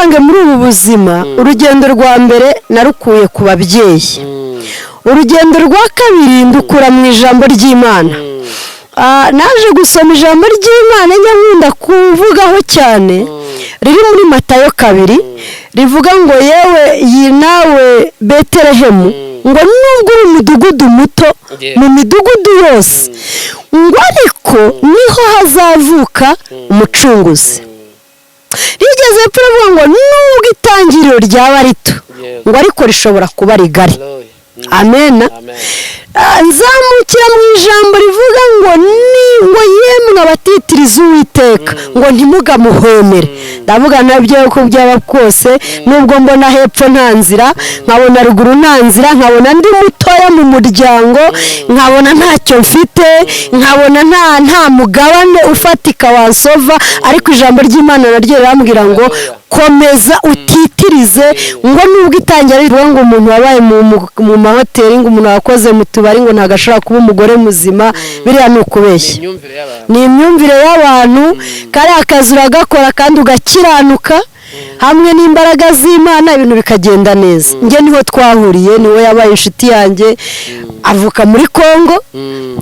Nisange muri ubu buzima, urugendo rwa mbere narukuye ku babyeyi, urugendo rwa kabiri ndukura mu ijambo ry'Imana. Naje gusoma ijambo ry'Imana njya nkunda kuvugaho cyane, riri muri Matayo 2, rivuga ngo: "Yewe iyi nawe Betelehemu, ngo nubwo uri umudugudu muto mu midugudu yose, ngo ariko niho hazavuka umucunguzi." Rigeze turavuga ngo nubwo itangiriro ryaba rito, ngo ariko rishobora kuba rigari. Amena. Amen. Nzamukira mu ijambo rivuga ngo ni ngo: "Yemwe abatitiriza Uwiteka, ngo ntimugamuhwemere." Ndavuga nabyo uko byaba kose, nubwo mbona hepfo nta nzira, nkabona ruguru nta nzira, nkabona ndi mutoya mu muryango, nkabona ntacyo mfite, nkabona nta mugabane ufatika wansova, ariko ijambo ry'Imana naryo rirambwira ngo: "Komeza utitirize." Ngo nubwo itangira rivuga ngo umuntu wabaye mu mahoteli, ngo umuntu wakoze mu tubari, ngo ntabwo ashobora kuba umugore muzima, biriya ni ukubeshya. Imyumvire y'abantu. Ni imyumvire y'abantu. Kariya kazi uragakora kandi ugakiranuka, hamwe n'imbaraga z'Imana ibintu bikagenda neza. Njye niho twahuriye, niwe yabaye inshuti yanjye. Avuka muri Congo,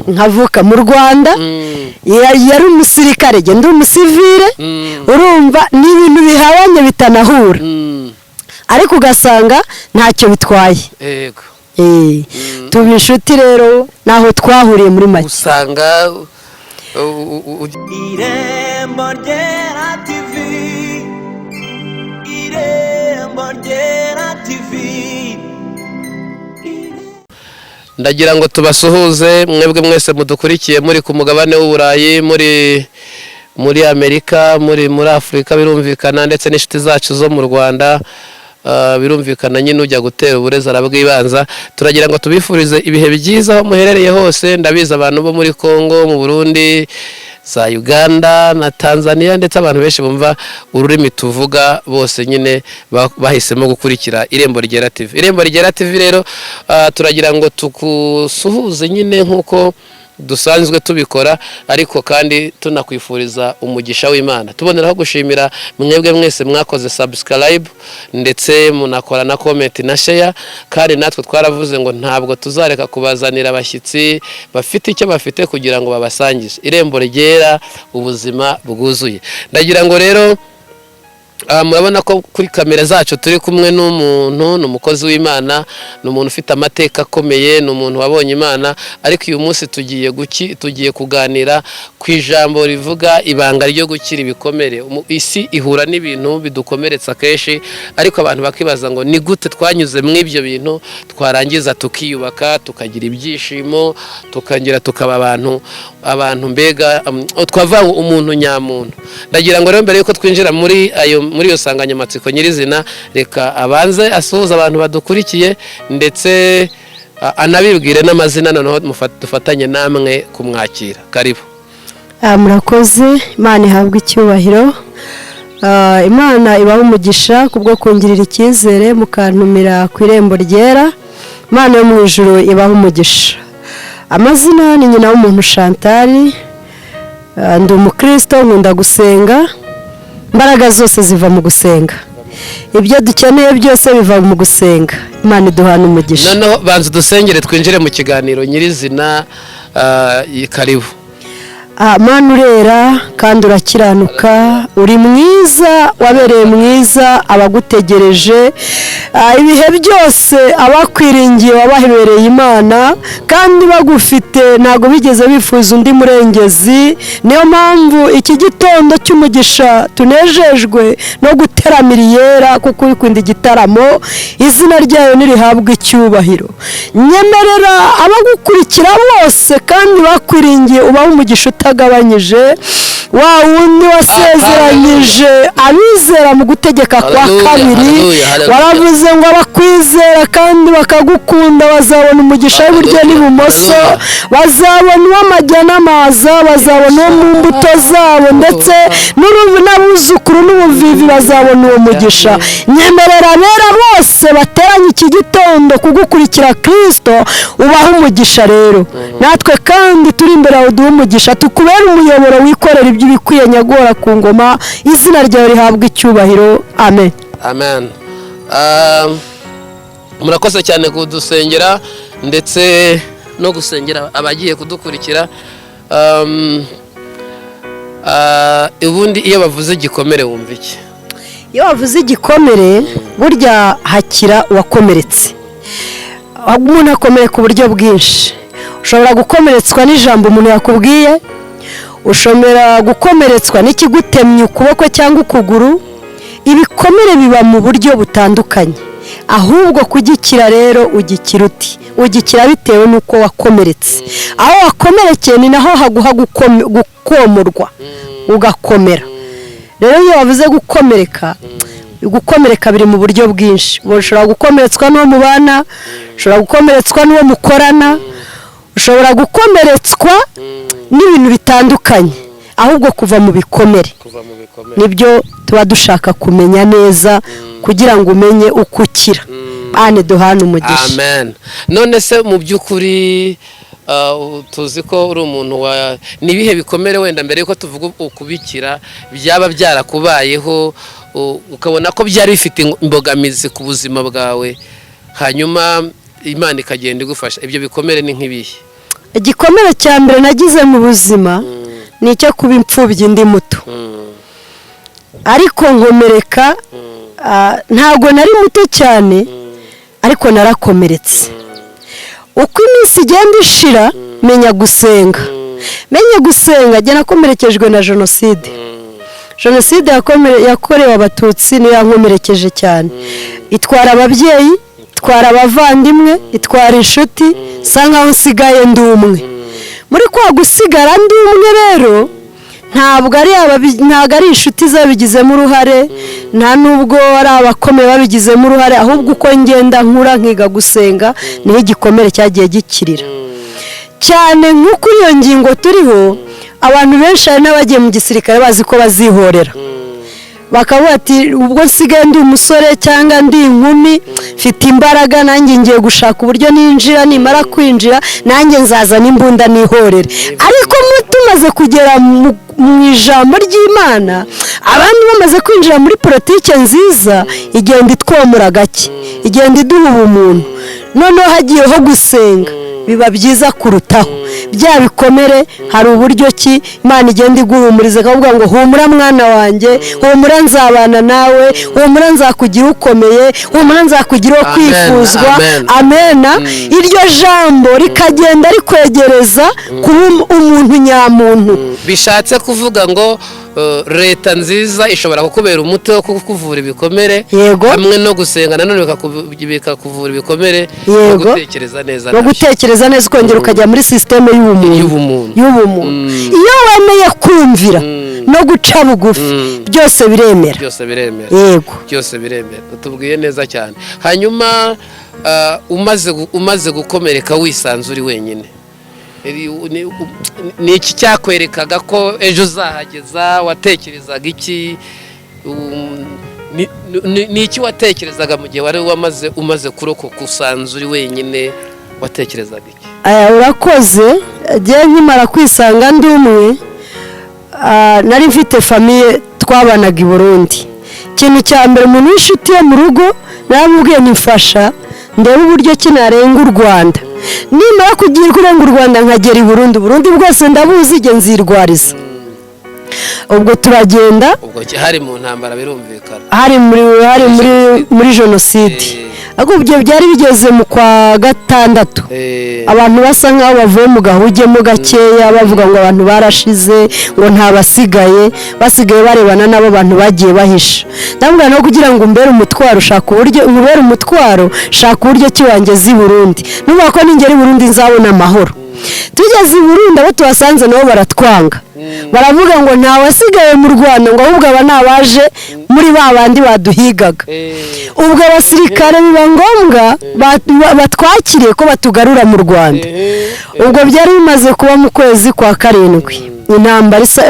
nkavuka mu Rwanda. Yari umusirikare, njye ndi umusivire. Urumva ni ibintu bihabanye, bitanahura, ariko ugasanga ntacyo bitwaye. Tuba inshuti rero, naho twahuriye muri make. Usanga Irembo Ryera TV, Irembo Ryera TV. Ndagira ngo tubasuhuze mwebwe mwese mudukurikiye muri ku mugabane w'Uburayi, muri Amerika, muri Afurika birumvikana, ndetse n'inshuti zacu zo mu Rwanda. Birumvikana nyine, ujya gutera uburezi arabwibanza. Turagira ngo tubifurize ibihe byiza aho muherereye hose. Ndabizi abantu bo muri Congo, mu Burundi, za Uganda na Tanzania, ndetse abantu benshi bumva ururimi tuvuga bose nyine bahisemo gukurikira Irembo Ryera TV. Irembo Ryera TV rero, turagira ngo tugusuhuze nyine nk'uko dusanzwe tubikora, ariko kandi tunakwifuriza umugisha w'Imana, tuboneraho gushimira mwebwe mwese mwakoze subscribe, ndetse munakora na comment na share. Kandi natwe twaravuze ngo ntabwo tuzareka kubazanira abashyitsi bafite icyo bafite kugira ngo babasangize. Irembo Ryera, ubuzima bwuzuye. Ndagira ngo rero, murabona ko kuri kamera zacu turi kumwe n'umuntu, ni umukozi w'Imana, ni umuntu ufite amateka akomeye, ni umuntu wabonye Imana. Ariko uyu munsi tugiye kuganira ku ijambo rivuga ibanga ryo gukira ibikomere. Isi ihura n'ibintu bidukomeretsa kenshi, ariko abantu bakibaza ngo ni gute twanyuze muri ibyo bintu, twarangiza tukiyubaka, tukagira ibyishimo, tukongera tukaba abantu mbega twavuga ngo umuntu nyamuntu. Ndagira ngo rero mbere yuko twinjira muri iyo nsanganyamatsiko nyirizina, reka abanze asuhuza abantu badukurikiye, ndetse anabibwire n'amazina, noneho dufatanye namwe kumwakira. Karibu. Murakoze, Imana ihabwe icyubahiro. Imana ibahe umugisha kubwo kungirira icyizere mukantumira ku Irembo Ryera. Imana yo mu ijuru ibahe umugisha. Amazina ni Nyina w'Umuntu Chantal. Ndi umukristo, nkunda gusenga. Imbaraga zose ziva mu gusenga, ibyo dukeneye byose biva mu gusenga. Imana iduhana umugisha. Noneho banza udusengere, twinjire mu kiganiro nyirizina. Karibu. Mana, urera kandi urakiranuka, uri mwiza, wabereye mwiza abagutegereje ibihe byose. Abakwiringiye wabaherereye Imana, kandi bagufite ntabwo bigeze bifuza undi murengezi. Niyo mpamvu iki gitondo cy'umugisha tunejejwe no guteramira iyera, kuko uri kunda igitaramo, izina ryayo ntirihabwe icyubahiro. Nyemerera abagukurikira bose kandi bakwiringiye ubahe umugisha utagabanyije, wa wundi wasezeranyije abizera mu gutegeka kwa Hallelujah, kabiri. hallelujah, hallelujah. Waravuze ngo abakwizera kandi bakagukunda bazabona umugisha w'iburyo n'ibumoso, Hallelujah. bazabona uw'amajya n'amaza, bazabona uwo mu mbuto zabo, ndetse n'abuzukuru n'ubuvivi bazabona uwo mugisha. Nyemerera abera bose bateranye iki gitondo kugukurikira Kirisito, ubahe umugisha rero. Natwe kandi turi imbere yawe, uduhe umugisha, tukubere umuyoboro, wikorera ibyo ibikwiye nyagora ku ngoma. Izina ryawe rihabwa icyubahiro. Amen. Amen. Murakoze cyane kudusengera ndetse no gusengera abagiye kudukurikira. Ubundi iyo bavuze igikomere wumva iki? Iyo wavuze igikomere, burya hakira uwakomeretse. Umuntu akomereka uburyo bwinshi. Ushobora gukomeretswa n'ijambo umuntu yakubwiye, ushobora gukomeretswa n'ikigutemye ukuboko cyangwa ukuguru. Ibikomere biba mu buryo butandukanye. Ahubwo kugikira rero, ugikira uti? Ugikira bitewe n'uko wakomeretse. Aho wakomerekeye ni naho haguha gukomorwa, ugakomera. Rero iyo wavuze gukomereka, gukomereka biri mu buryo bwinshi. Ushobora gukomeretswa n'uwo mubana, ushobora gukomeretswa n'uwo mukorana, ushobora gukomeretswa n'ibintu bitandukanye. Ahubwo kuva mu bikomere Kuva mu bikomere nibyo tuba dushaka kumenya neza, kugira ngo umenye uko ukira. Ane duhane umugisha. Amen. None se mu by'ukuri, tuzi ko uri umuntu wa, ni ibihe bikomere wenda, mbere yuko tuvuga ukubikira, byaba byarakubayeho ukabona ko byari bifite imbogamizi ku buzima bwawe, hanyuma Imana ikagenda igufasha? Ibyo bikomere ni nk'ibihe? Igikomere cya mbere nagize mu buzima ni icyo kuba imfubyi ndi muto. Ariko nkomereka, ntabwo nari muto cyane, ariko narakomeretse. Uko iminsi igenda ishira, menya gusenga. Menye gusenga, njye nakomerekejwe na jenoside. Jenoside yakorewe Abatutsi niyo yankomerekeje cyane. Itwara ababyeyi, itwara abavandimwe, itwara inshuti, sa nkaho nsigaye ndi umwe. Muri kwa gusigara ndi umwe rero, ntabwo ari inshuti zabigizemo uruhare, nta nubwo ari abakomeye babigizemo uruhare. Ahubwo uko ngenda nkura, nkiga gusenga, niho igikomere cyagiye gikirira cyane. Nko kuri iyo ngingo turiho, abantu benshi, hari n'abagiye mu gisirikare bazi ko bazihorera, bakavuga ati: "Ubwo nsigaye ndi umusore cyangwa ndi inkumi, mfite imbaraga, nanjye ngiye gushaka uburyo ninjira, nimara kwinjira nanjye nzazana imbunda nihorere." Ariko tumaze kugera mu ijambo ry'Imana, abandi bamaze kwinjira muri politiki nziza, igenda itwomora gake, igenda iduha ubumuntu. Noneho hagiyeho gusenga, biba byiza kurutaho. Bya bikomere, hari uburyo ki Imana igenda iguhumuriza, ikavuga ngo: "Humura mwana wanjye, humura, nzabana nawe, humura, nzakugira ukomeye, humura, nzakugira uwo Amen, kwifuzwa." Amen. Amena. Iryo jambo rikagenda rikwegereza kuba umuntu nyamuntu. Bishatse kuvuga ngo leta nziza ishobora kukubera umuti wo kukuvura ibikomere, Yego. hamwe no gusenga nanone bikakuvura ibikomere no gutekereza neza No nabyo. gutekereza neza, ukongera ukajya muri sisiteme y'ubumuntu. Y'ubumuntu. Y'ubumuntu. Iyo wemeye kumvira no guca bugufi, byose biremera. Byose biremera. Yego. Byose biremera. Utubwiye neza cyane. Hanyuma umaze gukomereka, wisanze uri wenyine, ni iki cyakwerekaga ko ejo uzahageza? Watekerezaga iki? Ni iki watekerezaga mu gihe wari umaze kurokoka, usanze uri wenyine? Watekerezaga iki? Aya, urakoze. Njye nkimara kwisanga ndi umwe, nari mfite famille twabanaga i Burundi. Ikintu cya mbere, umuntu w'inshuti yo mu rugo naramubwiye: "Nifasha ndebe uburyo ki narenga u Rwanda. Nimara kugira kurenga u Rwanda nkagera i Burundi, Burundi bwose ndabuzi, igihe nzirwariza." Ubwo turagenda. Ubwo hari mu ntambara, birumvikana. Hari muri jenoside. Ariko ibyo byari bigeze mu kwa gatandatu, abantu basa nkaho bavuye mu gahugemo gakeya, bavuga ngo abantu barashize, ngo nta basigaye, basigaye barebana n'abo bantu bagiye bahisha. Ndamubwira no kugira ngo umbere umutwaro, shaka uburyo nkubere umutwaro, shaka uburyo ki wangeze i Burundi, nuvuga ko ningera i Burundi nzabona amahoro. Tugeze i Burundi, abo tuhasanze nabo baratwanga, baravuga ngo nta wasigaye mu Rwanda, ngo ahubwo aba ni abaje muri ba bandi baduhigaga. Ubwo abasirikare biba ngombwa batwakiriye ko batugarura mu Rwanda. Ubwo byari bimaze kuba mu kwezi kwa karindwi, intambara isa,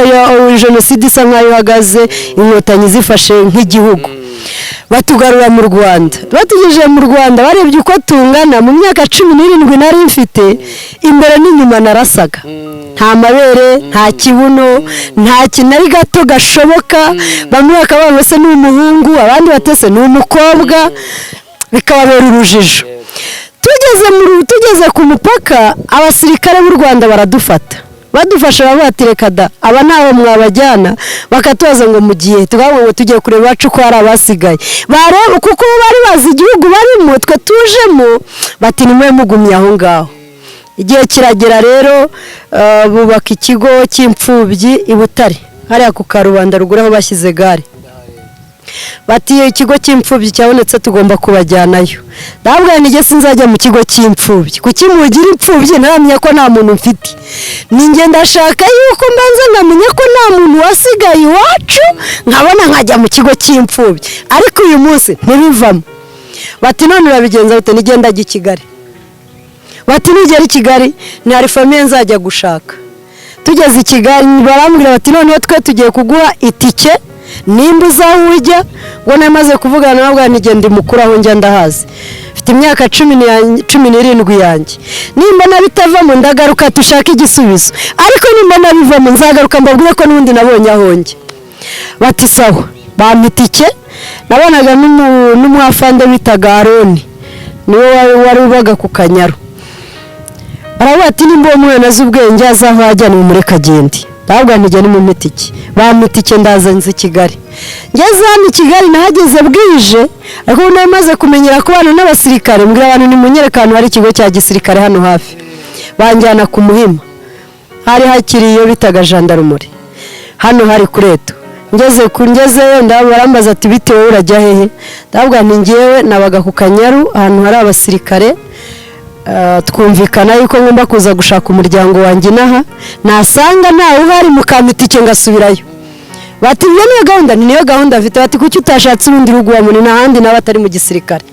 jenoside isa nkaho ihagaze, Inkotanyi zifashe nk'igihugu. Batugarura mu Rwanda. Batugejeje mu Rwanda, barebye uko tungana. Mu myaka 17 nari mfite, imbere n'inyuma narasaga, nta mabere, nta kibuno, nta kintu, ari gato gashoboka. Bamwe bakavuga ngo se ni umuhungu, abandi batese ni umukobwa, bikababera urujijo. Tugeze ku mupaka, abasirikare b'u Rwanda baradufata. Badufasha baravuga ati: "Reka da, aba ntaho mwabajyana." Bakatubaza ngo mugiye? Tukavuga ngo tugiye kureba iwacu ko hari abasigaye. Bareba, kuko bo bari bazi igihugu barimo, twe tujemo, bati: "Nimwe mugumye aho ngaho." Igihe kiragera rero, bubaka ikigo cy'imfubyi i Butare, hariya ku Karubanda ruguru aho bashyize gare. Bati: "Ikigo cy'imfubyi cyabonetse, tugomba kubajyanayo." Ndababwira nti: "Sinzajya mu kigo cy'imfubyi. Kuki mugira imfubyi ntaramenya ko nta muntu mfite? Ni njye ndashaka yuko mbanza nkamenya ko nta muntu wasigaye iwacu, nkabona nkajya mu kigo cy'imfubyi, ariko uyu munsi ntibivamo." Bati: "None urabigenza bite?" "Nigenda ajya i Kigali." Bati: "Nugera i Kigali?" "Ntihari famille nzajya gushaka." Tugeze i Kigali, barambwira bati: "Noneho twe tugiye kuguha itike nimba uzi aho ujya." Ngo namaze kuvugana nabwo, nigenda mukuru, aho njya ndahazi, mfite imyaka 17 yanjye. Nimba nabitavamo ndagaruka dushake igisubizo, ariko nimba nabivamo nzagaruka mbabwire ko n'ubundi nabonye aho njya. Bati: "Sawa." Bampa itike. Nabonaga n'umwafande bitaga Aroni, niwe wari ubaga ku Kanyaru. Baravuga ati: "Nimba uwo mwana azi ubwenge, azi aho ajya, nimumureke agende." Ndavuga nti: "Ni mu itike." Bampa itike, ndaza nzi i Kigali. Ngeze hano i Kigali, nahageze bwije, ariko ubu nari maze kumenyera kubana n'abasirikare. Mbwira abantu: "Nimunyereke ahantu hari ikigo cya gisirikare hano hafi." Banjyana ku Muhima, hari hakiri iyo bitaga jandarumuri, hano hari kureto. Ngezeyo barambaza ati: "Bitewe urajya hehe?" Ndavuga nti: "Ngewe nabaga ku Kanyaru ahantu hari abasirikare. Twumvikana yuko ngomba kuza gushaka umuryango wanjye inaha, nasanga ntawe uhari mukampa itike ngasubirayo." Bati: "Iyo niyo gahunda?" "Ni niyo gahunda afite." Bati: "Kuki utashatse urundi rugo wabona n'ahandi nawe atari mu gisirikare?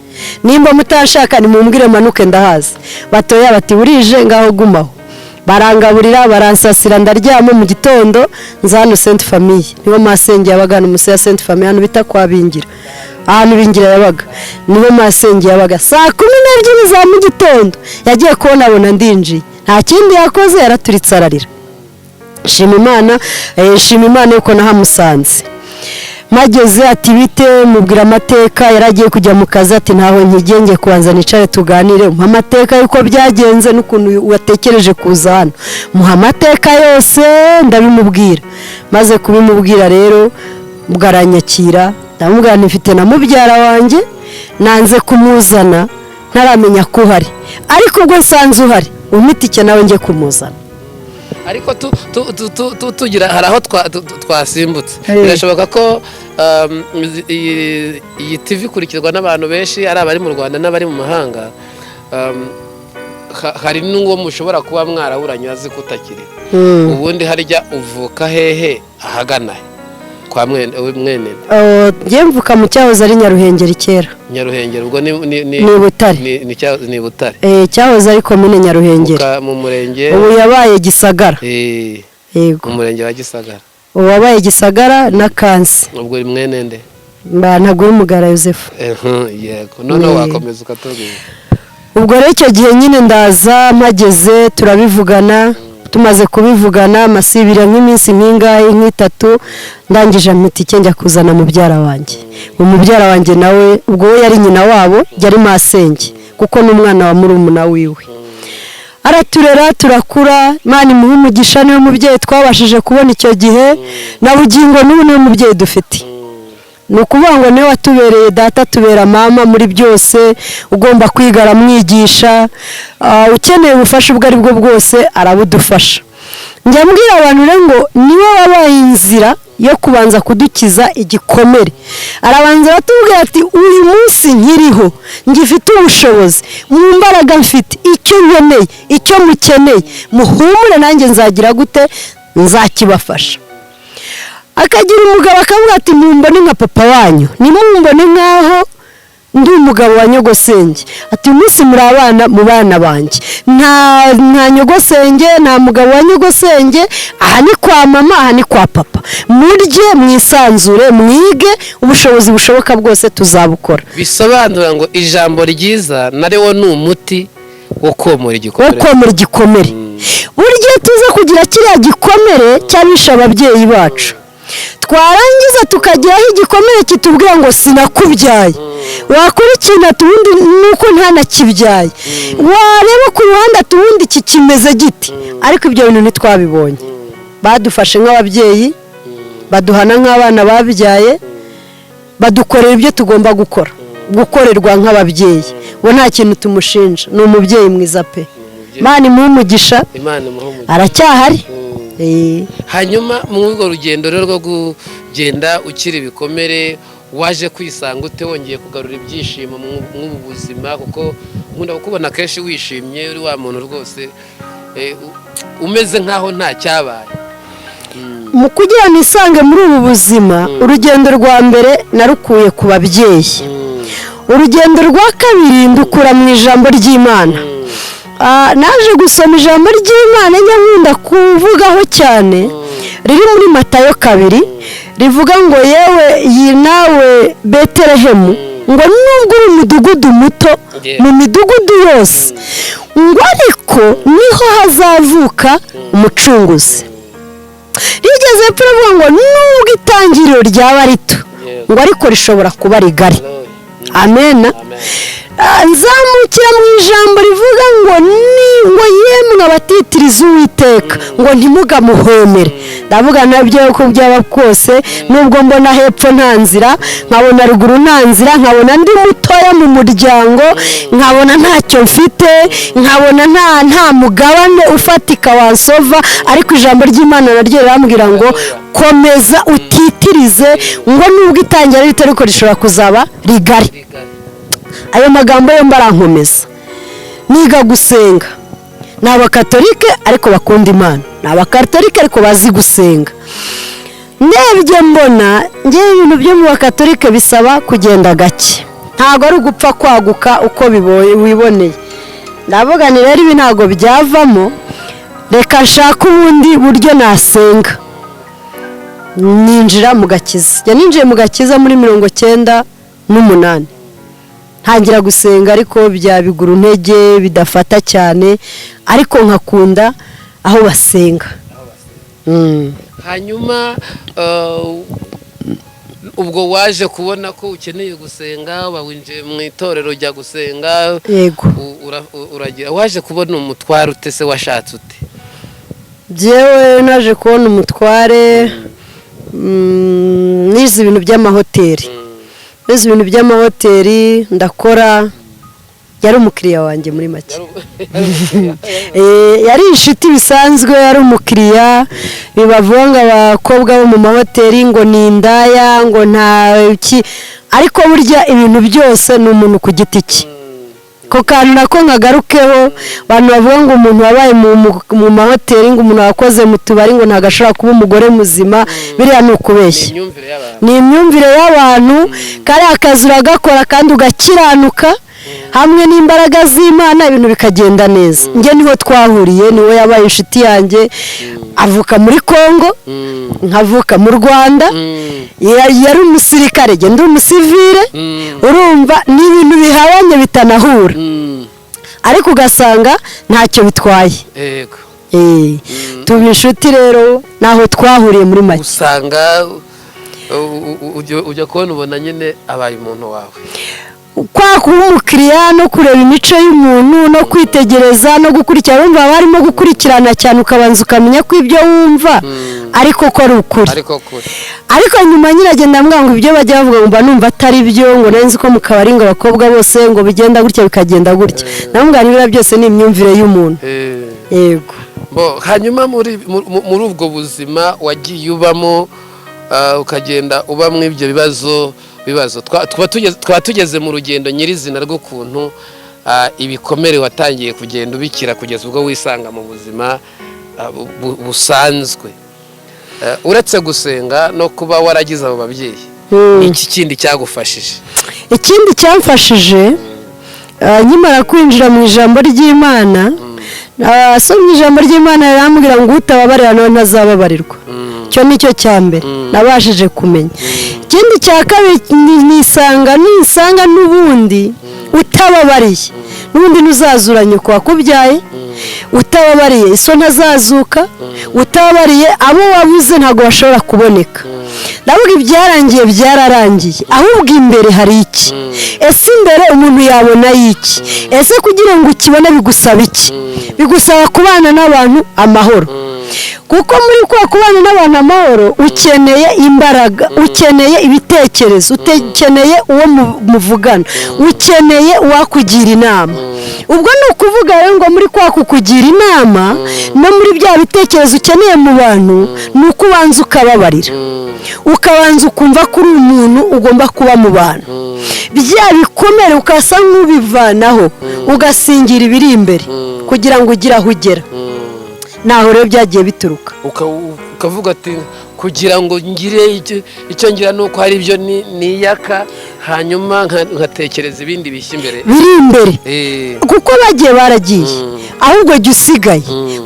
Nimba mutashaka nimumbwire manuke ndahazi." Batoya bati: "Burije, ngaho gumaho." Barangaburira, baransasira, ndaryama. Mu gitondo nza hano Sainte Famille, niho masenge yabaga, hano munsi ya Sainte Famille, hano bita kwa Bingira, ahantu Bingira yabaga niho masenge yabaga. Saa 12 za mu gitondo yagiye kubona abona ndinjiye, nta kindi yakoze, yaraturitse ararira. Shima Imana, shima Imana yuko nahamusanze. Mpageze ati: "Bite?" Mubwira amateka. Yari agiye kujya mu kazi, ati: "Ntaho nkigiye, ngiye kubanza nicare tuganire, muha amateka y'uko byagenze n'ukuntu watekereje kuza hano." Muha amateka yose, ndabimubwira. Maze kubimubwira rero, bwaranyakira. Ndamubwira nti: "Mfite na mubyara wanjye, nanze kumuzana ntaramenya ko uhari, ariko ubwo nsanze uhari, umpe itike nawe njye kumuzana." Ariko tugira hari aho twasimbutse. Birashoboka ko iyi TV ikurikirwa n'abantu benshi, ari abari mu Rwanda n'abari mu mahanga. Hari n'uwo mushobora kuba mwaraburanye azi ko utakiri. Ubundi harya uvuka hehe, ahagana he, kwa mwene? Oh, njye mvuka mu cyahoze ari Nyaruhengeri kera. Nyaruhengeri ubwo ni Ni Butare. Ni Butare. Cyahoze ari komine Nyaruhengeri. Mu murenge? Ubu yabaye Gisagara. Yego. Mu murenge wa Gisagara. Ubu wabaye Gisagara na Kansi. Ubwo uri mwene nde? Mba ntabwo uri Mugara Yosefu. Yego, noneho wakomeza ukatubwira. Ubwo rero icyo gihe nyine ndaza, mpageze turabivugana. Tumaze kubivugana, amasibira nk'iminsi nk'ingahe, nk'itatu, ndangije ampa itike njya kuzana mubyara wanjye. Umubyara wanjye nawe ubwo we yari nyina wabo, yari masenge kuko n'umwana wa murumuna wiwe. Araturera turakura, Imana imuha umugisha, niwe mubyeyi twabashije kubona icyo gihe, na bugingo n'ubu niwe mubyeyi dufite. Ni ukuvuga ngo niwe watubereye data, tubera mama muri byose. Ugomba kwiga aramwigisha, ukeneye ubufasha ubwo ari bwo bwose arabudufasha. Njya mbwira abantu rero ngo niwe wabaye inzira yo kubanza kudukiza igikomere. Arabanza aratubwira ati: "Uyu munsi nkiriho, ngifite ubushobozi, mu mbaraga mfite, icyo nkeneye, icyo mukeneye, muhumure, nanjye nzagira gute? Nzakibafasha." Akagira umugabo akavuga ati: "Mumbone nka papa wanyu, ntimumbone nk'aho ndi Ndi umugabo wa nyogosenge. Ati: "Uyu munsi muri abana mu bana banjye, nta nyogosenge, nta mugabo wa nyogosenge. Aha ni kwa mama, aha ni kwa papa. Murye mwisanzure, mwige, ubushobozi bushoboka bwose tuzabukora." Bisobanura ngo ijambo ryiza narewo ni umuti wo komora wo igikomere. Komora igikomere. Burya tuza kugira kiriya gikomere cyabishe ababyeyi bacu, twarangiza tukageraho igikomere kitubwira ngo "Sinakubyaye", wakora ikintu ati "Ubundi nuko ntanakibyaye", wareba ku ruhande ati "Ubundi iki kimeze giti?" Ariko ibyo bintu ntitwabibonye. Badufashe nk'ababyeyi, baduhana nk'abana babyaye, badukorera ibyo tugomba gukora, gukorerwa nk'ababyeyi. We nta kintu tumushinja, ni umubyeyi mwiza pe. Imana imuhe umugisha. Imana imuhe umugisha. Aracyahari. Hanyuma muri urwo rugendo rero rwo kugenda ukira ibikomere, waje kwisanga ute wongeye kugarura ibyishimo mw'ubu buzima? Kuko nkunda kukubona kenshi wishimye, uri wa muntu rwose umeze nk'aho nta cyabaye. Mu kugira ngo nisange muri ubu buzima, urugendo rwa mbere narukuye ku babyeyi, urugendo rwa kabiri ndukura mu ijambo ry'Imana. Naje gusoma ijambo ry'Imana njya nkunda kuvugaho cyane, riri muri Matayo 2, rivuga ngo: "Yewe iyi nawe Betelehemu, ngo nubwo uri umudugudu muto mu midugudu yose, ngo ariko niho hazavuka umucunguzi." Rigeze hepfo iravuga ngo nubwo itangiriro ryaba rito, ngo ariko rishobora kuba rigari. Amena. Amen. Nzamukira mu ijambo rivuga ngo ni ngo: "Yemwe abatitiriza Uwiteka, ngo ntimugamuhomere." Ndavuga nabyo uko byaba kose, nubwo mbona hepfo nta nzira, nkabona ruguru nta nzira, nkabona ndi mutoya mu muryango, nkabona ntacyo mfite, nkabona nta mugabane ufatika wansova, ariko ijambo ry'Imana naryo rirambwira ngo komeza utitirize, ngo nubwo itangira rito ariko rishobora kuzaba rigari. Rigari. Ayo magambo yombi arankomeza, niga gusenga. Ni Abakatolike ariko bakunda Imana, ni Abakatolike ariko bazi gusenga. Ndebye mbona ngewe ibintu byo mu Bakatolike bisaba kugenda gake, ntabwo ari ugupfa kwaguka uko wiboneye. Ndavuga ni rero ibi ntabwo byavamo, reka nshake ubundi buryo nasenga. Ninjira mu gakiza. Njya ninjiye mu gakiza muri 98, ntangira gusenga, ariko bya biguru ntege bidafata cyane, ariko nkakunda aho basenga. Hanyuma ubwo waje kubona ko ukeneye gusenga, uba winjiye mu itorero, ujya gusenga. Yego. Uragira waje kubona umutware ute se? Washatse ute? Byewe naje kubona umutware, nize ibintu by'amahoteli, nize ibintu by'amahoteli ndakora. Yari umukiriya wanjye muri make. Yari inshuti bisanzwe, yari umukiriya. Bibavuga ngo abakobwa bo mu mahoteli ngo ni indaya, ngo nta ki, ariko burya ibintu byose ni umuntu ku giti cye. Ko kantu nako nkagarukeho, abantu bavuga ngo umuntu wabaye mu mahoteli, ngo umuntu wakoze mu tubari, ngo ntabwo ashobora kuba umugore muzima, biriya ni ukubeshya. Ni imyumvire y'abantu. Ni imyumvire y'abantu. Kariya kazi uragakora kandi ugakiranuka, hamwe n'imbaraga z'Imana ibintu bikagenda neza. Njye niho twahuriye, niwe yabaye inshuti yanjye. Avuka muri Congo, nkavuka mu Rwanda. Yari umusirikare, njye ndi umusivire. Urumva ni ibintu bihabanye, bitanahura, ariko ugasanga ntacyo bitwaye. Tuba inshuti rero, naho twahuriye muri make. Usanga ujya kubona ubona nyine abaye umuntu wawe. Kwa kuba umukiriya no kureba imico y'umuntu no kwitegereza no gukurikirana, wumva haba harimo gukurikirana cyane, ukabanza ukamenya ko ibyo wumva ariko ko ari ukuri. Ariko kure. Ariko nyuma nyine agenda ambwira ngo ibyo bajya bavuga ngo mba numva atari byo, ngo nari nzi ko mu kabari ngo abakobwa bose ngo bigenda gutya, bikagenda gutya. Namubwira biriya byose ni imyumvire y'umuntu. Yego. Bo, hanyuma muri ubwo buzima wagiye ubamo, ukagenda uba muri ibyo bibazo, twaba tugeze mu rugendo nyirizina rw'ukuntu ibikomere watangiye kugenda ubikira kugeza ubwo wisanga mu buzima busanzwe. Uretse gusenga no kuba waragize abo babyeyi. Ni iki kindi cyagufashije? Ikindi cyamfashije, nkimara kwinjira mu ijambo ry'Imana, asomye ijambo ry'Imana yarambwira ngo utababarira nawe ntazababarirwa. Icyo ni cyo cya mbere nabashije kumenya. Ikindi cya kabiri, nisanga n'ubundi utababariye, n'ubundi ntuzazura nyoko wakubyaye, utababariye iso ntazazuka, utababariye abo wabuze ntabwo bashobora kuboneka. Ndavuga ibyarangiye byararangiye, ahubwo imbere hari iki? Ese imbere umuntu yabona iki? Ese kugira ngo ukibone bigusaba iki? Bigusaba kubana n'abantu amahoro, kuko muri kwa kubana n'abantu amahoro ukeneye imbaraga, ukeneye ibitekerezo, ukeneye uwo muvugana, ukeneye uwakugira inama. Ubwo ni ukuvuga rero ngo muri kwa kukugira inama no muri bya bitekerezo ukeneye mu bantu, ni uko ubanza ukababarira, ukabanza ukumva ko uri umuntu ugomba kuba mu bantu, bya bikomere ukasa nk'ubivanaho, ugasingira ibiri imbere kugira ngo ugire aho ugera. Naho rero byagiye bituruka. Ukavuga ati kugira ngo ngire icyo ngira ni uko hari ibyo niyaka, hanyuma nkatekereza ibindi bishya imbere. Biri imbere. Kuko bagiye baragiye, ahubwo jya usigaye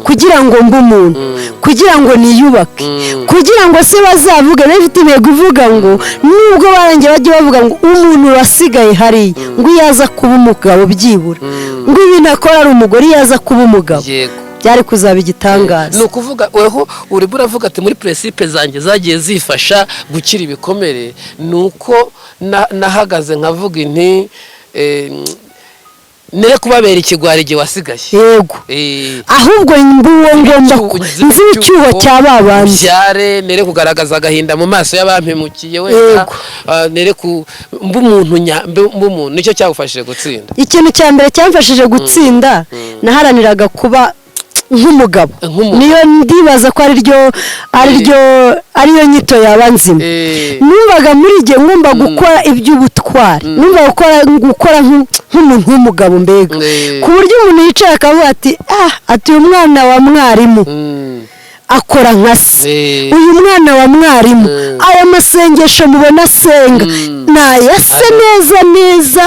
kugira ngo mbe umuntu, kugira ngo niyubake, kugira ngo se bazavuge bafite intego ivuga ngo nubwo barangiye bajye bavuga ngo umuntu wasigaye hariya, ngo iyo aza kuba umugabo byibura, ngo ibintu akora ari umugore, iyo aza kuba umugabo byari kuzaba igitangaza. Ni ukuvuga weho urimo uravuga ati muri principe zanjye zagiye zifasha gukira ibikomere ni uko nahagaze nkavuga inti nere kubabera ikigwari igihe wasigaye. Yego. Ahubwo mbe uwo ngomba nzi icyuho cya ba bandi. Byare nere kugaragaza agahinda mu maso y'abampemukiye wenda. Nere ku mbe umuntu mbe umuntu, nicyo cyagufashije gutsinda. Ikintu cya mbere cyamfashije gutsinda, naharaniraga kuba nk'umugabo. Nk'umugabo. Niyo ndibaza ko ariryo ariyo nyito yaba nzima. Numvaga muri igihe ngomba gukora iby'ubutwari, numva gukora nk'umuntu w'umugabo mbega, ku buryo umuntu yicaye akavuga ati ah, ati uyu mwana wa mwarimu akora nka se, uyu mwana wa mwarimu, aya masengesho mubona asenga nayase neza neza,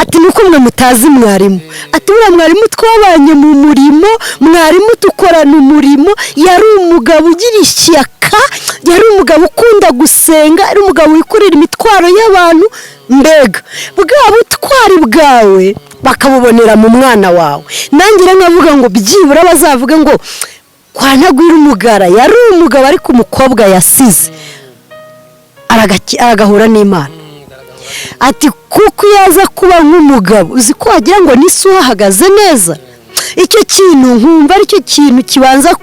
ati nuko mwe mutazi mwarimu, ati uriya mwarimu twabanye mu murimo, mwarimu dukorana umurimo, yari umugabo ugira ishyaka, yari umugabo ukunda gusenga, yari umugabo wikorera imitwaro y'abantu. Mbega bwa butwari bwawe bakabubonera mu mwana wawe. Nanjye rero nkavuga ngo byibura bazavuge ngo kwa Ntagwira umugara yari umugabo, ariko umukobwa yasize aragahura n'Imana, ati kuko iyo aza kuba nk'umugabo, uzi ko wagira ngo n'isi uhahagaze neza. Icyo kintu nkumva aricyo kintu kibanza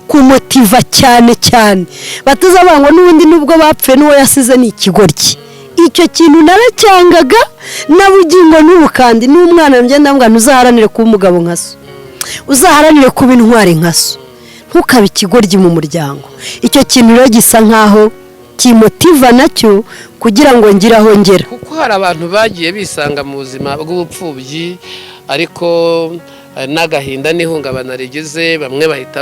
kumotiva cyane cyane, batazavuga ngo n'ubundi nubwo bapfuye n'uwo yasize ni ikigoryi. Icyo kintu naracyangaga na bugingo n'ubu, kandi n'umwana ngenda ndavuga ntuzaharanire kuba umugabo nka so, uzaharanire kuba intwari nka so, ntukabe ikigoryi mu muryango. Icyo kintu rero gisa nkaho kimotiva nacyo kugira ngo ngire aho ngera. Kuko hari abantu bagiye bisanga mu buzima bw'ubupfubyi, ariko n'agahinda n'ihungabana rigize bamwe bahita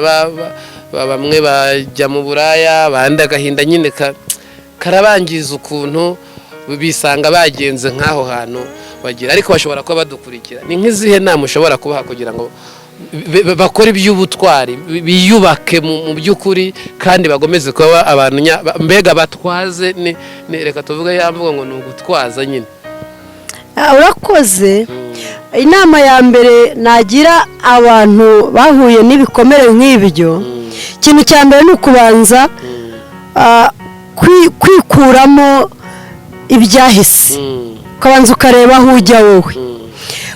bamwe bajya mu buraya, abandi agahinda nyine karabangiza ukuntu bisanga bagenze nk'aho hantu bagira, ariko bashobora kuba badukurikira. Ni nk'izihe nama ushobora kubaha kugira ngo bakore iby'ubutwari, biyubake mu by'ukuri, kandi bagomeze kuba abantu mbega batwaze, reka tuvuge ya mvugo ngo ni ugutwaza nyine? Urakoze. Inama ya mbere nagira abantu bahuye n'ibikomere nk'ibyo, ikintu cya mbere ni ukubanza kwikuramo ibyahise, ukabanza ukareba aho ujya wowe.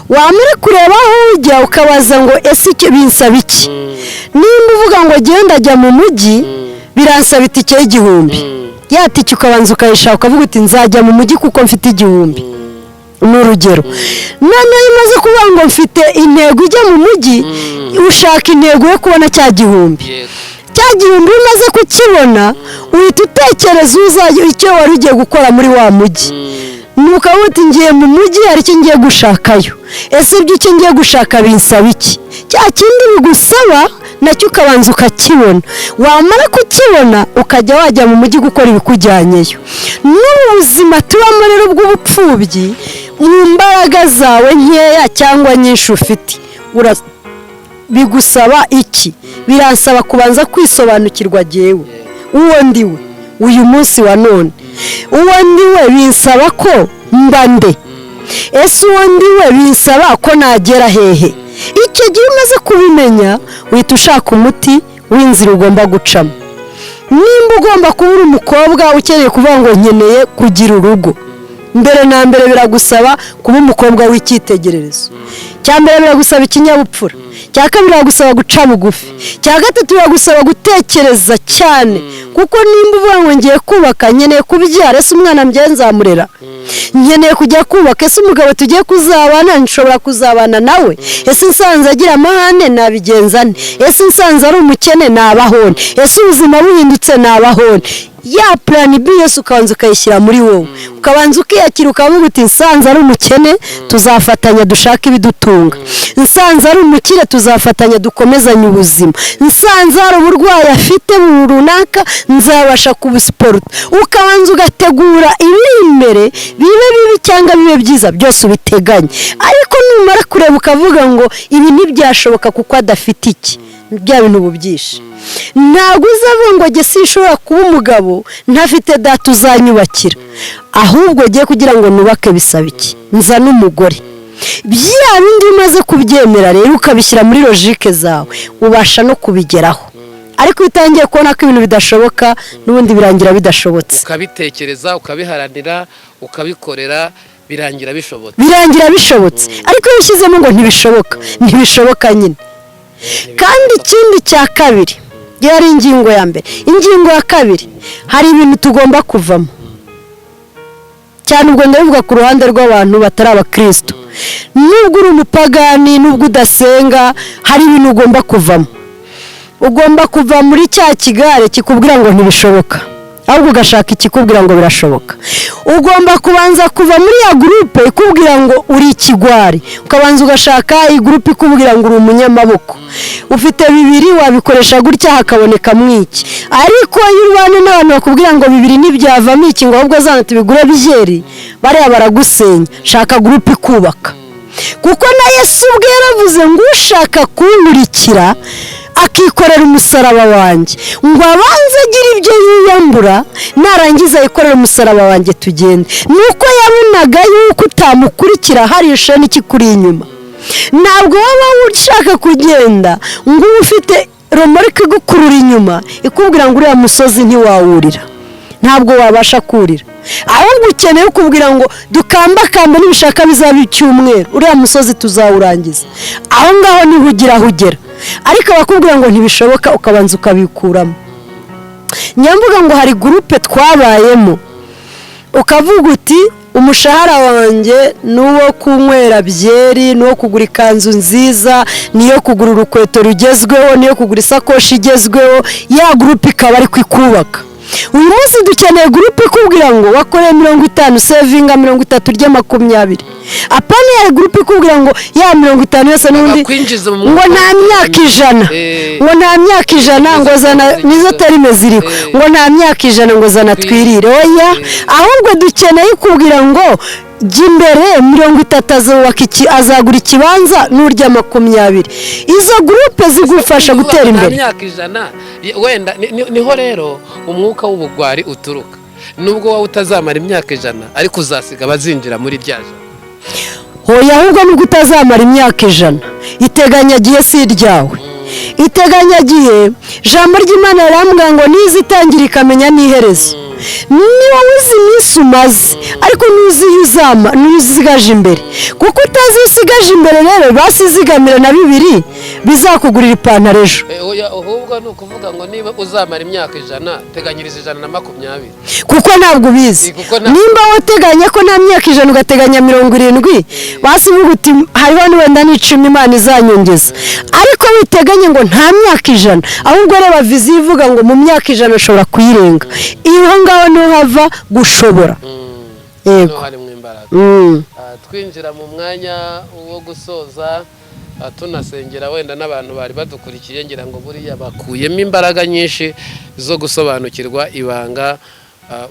Wamara kureba aho ujya, ukabaza ngo ese icyo binsaba iki? Nimba uvuga ngo genda jya mu mujyi, biransaba itike y'1000, ya tike ukabanza ukayishaka, ukavuga uti nzajya mu mujyi kuko mfite 1000, ni urugero. Noneho iyo umaze kuvuga ngo mfite intego ijya mu mujyi, ushaka intego yo kubona cya 1000. Cya 1000 iyo umaze kukibona, uhita utekereza uzajya icyo wari ugiye gukora muri wa mujyi. Nuko uti ngiye mu mujyi, hari icyo ngiye gushakayo, ese ibyo icyo ngiye gushaka binsaba iki? Cya kindi bigusaba. Nacyo ukabanza ukakibona, wamara kukibona ukajya wajya mu mujyi gukora ibikujyanyeyo. N'ubu buzima tubamo rero bw'ubupfubyi, mu mbaraga zawe nkeya cyangwa nyinshi ufite, bigusaba iki? Biransaba kubanza kwisobanukirwa jyewe uwo ndiwe uyu munsi wa none. Uwo ndiwe binsaba ko mba nde? Ese uwo ndiwe binsaba ko nagera hehe? Icyo gihe umaze kubimenya, uhita ushaka umuti w'inzira ugomba gucamo. Nimba ugomba kuba uri umukobwa ukeneye kuvuga ngo nkeneye kugira urugo, mbere na mbere biragusaba kuba umukobwa w'icyitegererezo. Cya mbere biragusaba ikinyabupfura, cya kabiri biragusaba guca bugufi, cya gatatu biragusaba gutekereza cyane, kuko nimba uvuga ngo ngiye kubaka, nkeneye kubyara, ese umwana mbyaye nzamurera? Nkeneye kujya kubaka, ese umugabo tugiye kuzabana nshobora kuzabana nawe? Ese nsanze agira amahane nabigenza nte? Ese nsanze ari umukene nabaho nte? Ese ubuzima buhindutse nabaho nte? Ya plan B yose ukabanza ukayishyira muri wowe, ukabanza ukiyakira, ukavuga uti: "Nsanze ari umukene, tuzafatanya dushake ibidutunga. Nsanze ari umukire, tuzafatanya dukomezanye ubuzima. Nsanze hari uburwayi afite runaka, nzabasha kubusiporuta." Ukabanza ugategura ibiri imbere, bibe bibi cyangwa bibe byiza, byose ubiteganye. Ariko numara kureba ukavuga ngo ibi ntibyashoboka kuko adafite iki, bya bintu ubu byishe. Ntabwo uzavuga ngo jye sinshobora kuba umugabo ntafite data uzanyubakira, ahubwo jye kugira ngo nubake bisaba iki? Nzane umugore. Bya bindi umaze kubyemera rero, ukabishyira muri logique zawe, ubasha no kubigeraho. Ariko iyo utangiye kubona ko ibintu bidashoboka, n'ubundi birangira bidashobotse. Ukabitekereza, ukabiharanira, ukabikorera, birangira bishobotse. Birangira bishobotse. Ariko iyo ushyizemo ngo ntibishoboka, ntibishoboka nyine. Kandi ikindi cya kabiri, iyo ari ingingo ya mbere, ingingo ya kabiri, hari ibintu tugomba kuvamo cyane. Ubwo ndabivuga ku ruhande rw'abantu batari abakristo. Nubwo uri umupagani, nubwo udasenga, hari ibintu ugomba kuvamo. Ugomba kuva muri cya kigare kikubwira ngo ntibishoboka, ahubwo ugashaka ikikubwira ngo birashoboka. Ugomba kubanza kuva muri ya groupe ikubwira ngo uri ikigwari, ukabanza ugashaka iyi groupe ikubwira ngo uri umunyamaboko, ufite bibiri wabikoresha gutya hakabonekamo iki. Ariko iyo ubana n'abantu bakubwira ngo bibiri ntibyavamo iki, ngo ahubwo zana tubigure byeri, bariya baragusenya. Shaka groupe ikubaka, kuko na Yesu ubwe yaravuze ngo ushaka kunkurikira akikorera umusaraba wanjye, ngo abanze agire ibyo yiyambura, narangiza yikorere umusaraba wanjye tugende. Nuko yabonaga yuko utamukurikira hari isheni ikikuri inyuma. Ntabwo waba ushaka kugenda ngo ube ufite romorike igukurura inyuma, ikubwira ngo uriya musozi ntiwawurira. Ntabwo wabasha kurira. Ahubwo ukeneye ukubwira ngo dukambakamba, nibishaka bizaba icyumweru, uriya musozi tuzawurangiza. Aho ngaho niho ugira aho ugera. Ariko abakubwira ngo ntibishoboka, ukabanza ukabikuramo. Nyamvuga ngo hari groupe twabayemo, ukavuga uti umushahara wanjye ni uwo kunywera byeri, ni uwo kugura ikanzu nziza, niyo kugura urukweto rugezweho, niyo kugura isakoshi igezweho. Ya groupe ikaba ariko ikubaka. Uyu munsi dukeneye groupe ikubwira ngo wakoreye 50, sevinga 30, urya 20. Apana ya groupe ikubwira ngo ya 50 yose n'ubundi Bakwinjiza mu ngo mwuka. nta myaka 100, ngo nta myaka 100, ngo zana, nizo terme ziriho, ngo nta myaka 100, ngo zana twirire. Oya, ahubwo dukeneye kubwira ngo jya imbere, 30 azubaka iki, azagura ikibanza, n'urya 20. Izo groupe zigufasha gutera Nta imbere. myaka 100 wenda niho rero umwuka w'ubugwari uturuka. Nubwo wowe utazamara imyaka 100, ariko uzasiga abazinjira muri rya jana. Hoya, ahubwo nubwo utazamara imyaka 100, iteganyagihe si iryawe. Iteganyagihe, ijambo ry'Imana rirambwira ngo niza itangira ikamenya n'iherezo. Niba uzi iminsi umaze, ariko ntuzi iyo uzama, ntuzi usigaje imbere. Kuko utazi iyo usigaje imbere rero, basizigamire na bibiri bizakugurira ipantaro ejo. Oya, ahubwo ni ukuvuga ngo niba uzamara imyaka 100, teganyiriza 120. Kuko ntabwo ubizi. Kuko Nimba wateganya ko nta myaka 100, ugateganya 70, basi uvuga uti hariho n'wenda n'icumi Imana izanyongeza. Ariko witeganye ngo nta myaka 100, ahubwo reba vision ivuga ngo mu myaka 100 ushobora kuyirenga. Iyo ngaho niho hava gushobora. Yego. Niho harimo imbaraga. Twinjira mu mwanya wo gusoza. Tunasengera wenda n'abantu bari badukurikiye, ngira ngo buriya bakuyemo imbaraga nyinshi zo gusobanukirwa ibanga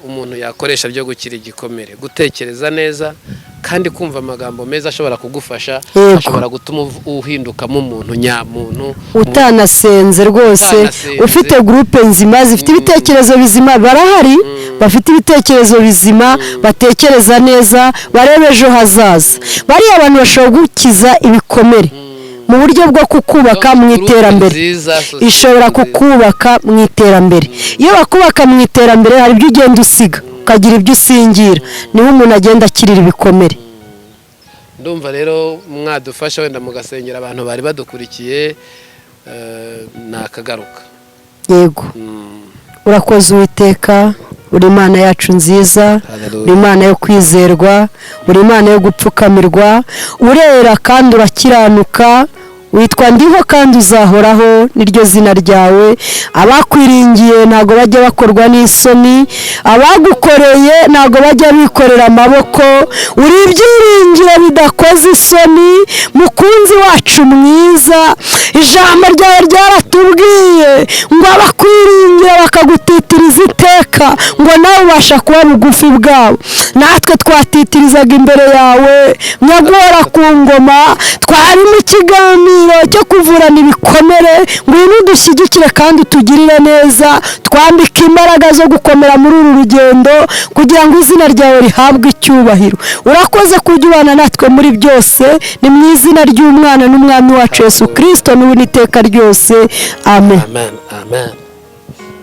umuntu yakoresha ryo gukira igikomere: gutekereza neza kandi kumva amagambo meza ashobora kugufasha, ashobora gutuma uhindukamo umuntu nyamuntu. Utanasenze rwose. Utanasenze. Ufite groupe nzima zifite ibitekerezo bizima, barahari bafite ibitekerezo bizima, batekereza neza, bareba ejo hazaza. Bariya abantu bashobora gukiza ibikomere mu buryo bwo kukubaka mu Groupe iterambere. nziza, sosiyete Ishobora nziza. kukubaka mu iterambere. Iyo bakubaka mu iterambere, hari ibyo ugenda usiga, ukagira ibyo usingira, niho umuntu agenda akirira ibikomere. Ndumva rero mwadufasha wenda mugasengera abantu bari badukurikiye, nakagaruka. Yego. Urakoze Uwiteka, uri Imana yacu nziza. Hallelujah. Uri Imana yo kwizerwa, uri Imana yo gupfukamirwa, urera kandi urakiranuka. Witwa Ndiho kandi uzahoraho, niryo zina ryawe. Abakwiringiye ntabwo bajya bakorwa n'isoni, abagukoreye ntabwo bajya bikorera amaboko. Uri ibyiringiro bidakoze isoni, mukunzi wacu mwiza. Ijambo ryawe ryaratubwiye ngo abakwiringira bakagutitiriza iteka, ngo nawe ubasha kuba bugufi bwabo. Natwe twatitirizaga imbere yawe, nyaguhora ku ngoma. Twari mu kiganiro cyo kuvurana ibikomere. Ngwino udushyigikire kandi utugirire neza, twambike imbaraga zo gukomera muri uru rugendo kugira ngo izina ryawe rihabwe icyubahiro. Urakoze kujya ubana natwe muri byose. Ni mu izina ry'umwana n'umwami wacu Yesu Kirisito, n'ubu n'iteka ryose, amen. Amen, amen.